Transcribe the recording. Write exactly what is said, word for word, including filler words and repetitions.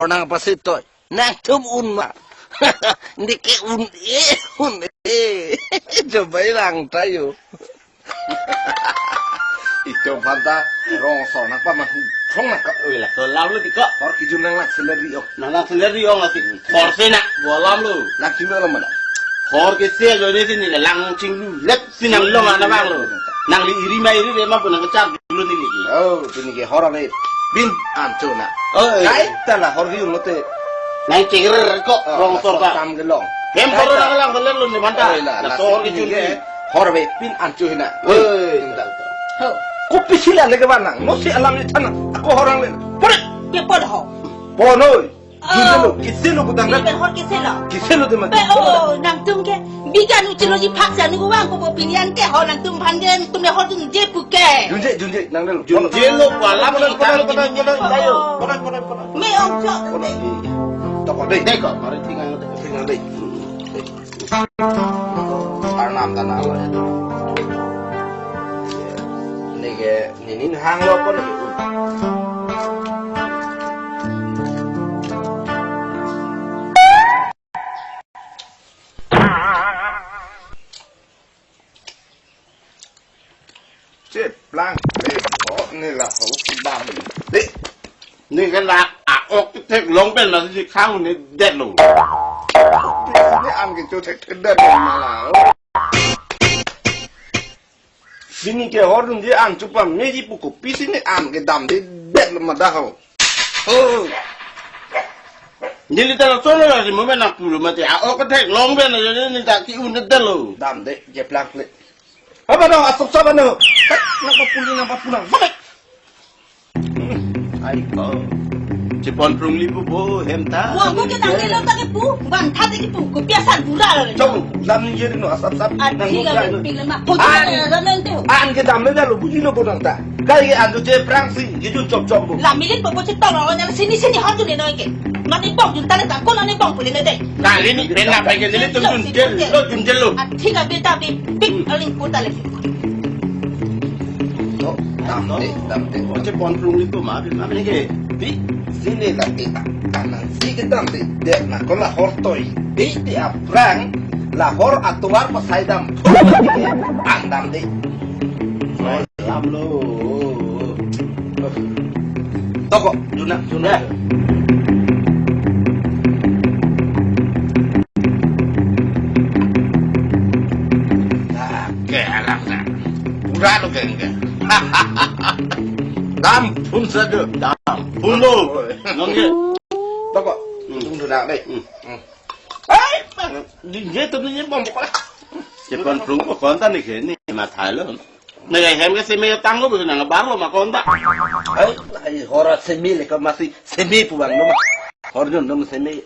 nang pasi toi. Nangtum un ma. Neke un-e, un-e. Coba ilang tayo. Ito banta rong so nang pama hung nang ka. Oi la, to lam lo ti ko. Hor kijun nang lak seleri ong. Nang lak seleri ong lasi. Hor si nang, bo lam lo. Lak kijun lo mana? Hor ke se jo ne si neli lang chinglu. Lep si nang long ana bang lo. Nangli iri ma iri re ma pu nang kechap dulu neli. Oh, tu neke hor ave. Bin an cho na. Oh, eh. Kaita la hor kijun lo te. Nang chingre ko, oh, rong so ta. Tam ke long. Hem hor nang lang belen lo ni banta. Oh, la, na la so hor kijun ni. Hor ave, pin an cho hina. Oi. Inta. Ho. Kopi si la leke vanang. Mo si alam ni thana. Ako hor ang le. Pore. Ke pon ho. Pon oi. Oh. Junjelo, kisi lo putang kan? Iben hor kisi lo. Kisi lo teman. Pe, oh, nangtum ke. Bigan ucilo ji phak sa nunggu vang ko pinian ke ho nangtum phan ke nangtum le hor junje pu ke. Junje, junje, nang dulu. Junjelo, wala pon, pon, pon, pon, pon, pon, pon, pon, pon. Me ong cho. Pon, pon. Toko dei. Dei ko, mari tinggal, tinggal dei. Arnam tanah lo ya. Neke, ninin hang lo pon neke. Cheplang, le, oh, ne la, oh, bang. Le. Ne ke la, a-ok thek long pen la si khang ne det lo. Ne an ke cho thekthedet lo ma la. Bini ke hor dun je an chupa meji pu kopi si ne an ke damdedet lo ma da ho. Oh. Neli ta la solo la si mo me nang pulo mati. A-ok thek long pen la ne ta ki-un det lo. Damde, cheplang le. Apa no, asok saba no. Nang papuli, nang papuna. Sampai. Ai ko. Chepon prung li pu bo hem ta. Bo, bo ke tang ke lo ta ke pu. Van tha ke pu. Ko piasan pura lo. Chok, lam ni ye no asap sap. Adi ga ping lama. An ke dam le lo buji lo bo nang ta. Kai ke an to je prang si, ye jun chop chop bo. La milit po po chitong lo nya sini sini hot jun le noi ke. Nani bong jun ta le ta ko nani bong puli le de. Nangli ni pen na pai ke neli tum junjel lo, junjel lo. Athi ga beta bi pik aling puta le. To, damde, damde. Oche pon prung li ko ma bi ma ne ke. Di, sini la ke ta. Kanan si ke damde. De na ko la hor toi. Di di aprang la hor atovar pasai dam. An damde. Lam lo. Toko, juna, juna. Ke alam sa. Pura lo ke ke. Dam phun sa do. Dam phun lo. Nong ke. Toko. Hmm. Tung juna dei. Hmm. Hmm. Ai, di je tu ni bom ko la. Chepon prung ko konta ni ke ni ma thai lo. Neke hem ke seme tang lo, nang bar lo ma konta. Ai, ai, hor seme le ka masi seme pu bang lo ma. Hor jun lo ma seme.